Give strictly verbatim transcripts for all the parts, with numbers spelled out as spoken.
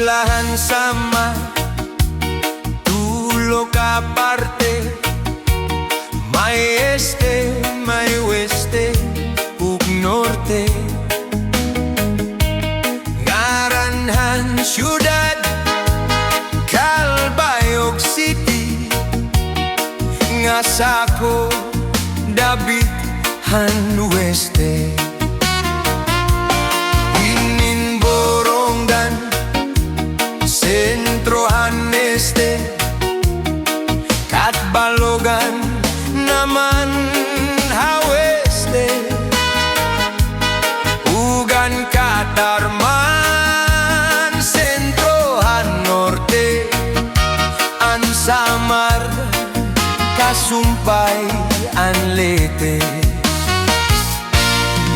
Isla han Samar, tulo ka parte, may este, may weste, ug norte. Ngaran han syudad, Calbayog City, nga sakop dapit han weste. Inin Borongan, sentro han este, Catbalogan naman ha weste, ug an Catarman, sentro han norte, an Samar kasumpay an Leyte.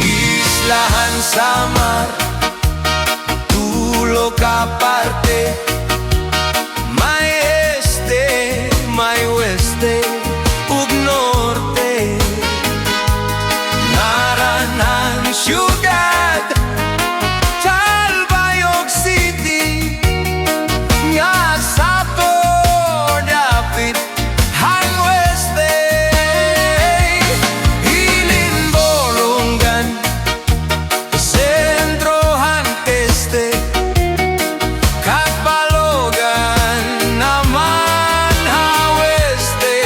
Isla han Samar, tulo ka parte, may este, may weste, ug norte. Ngaran han syudad, Calbayog City, nga sakop dapit han weste. Inin Borongan, sentro han este, Catbalogan naman ha weste,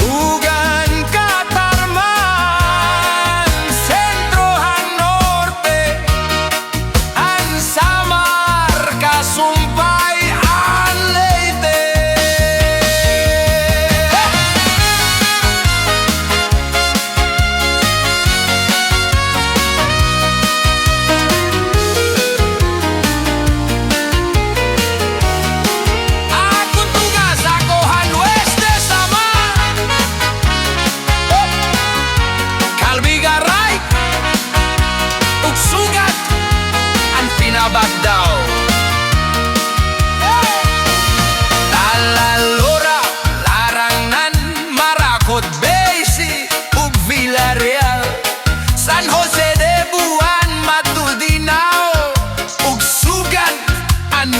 ug an Catarman, sentro han norte, an Samar kasumpay an Leyte. Akon tugas, ako han weste, Samar. Calbiga Right, ug sugad an Finabagdao. Talalora, Larangnan, Maracot, Beysi, ug Villarreal, San Jose de Buan, Matulinao, ug sugad an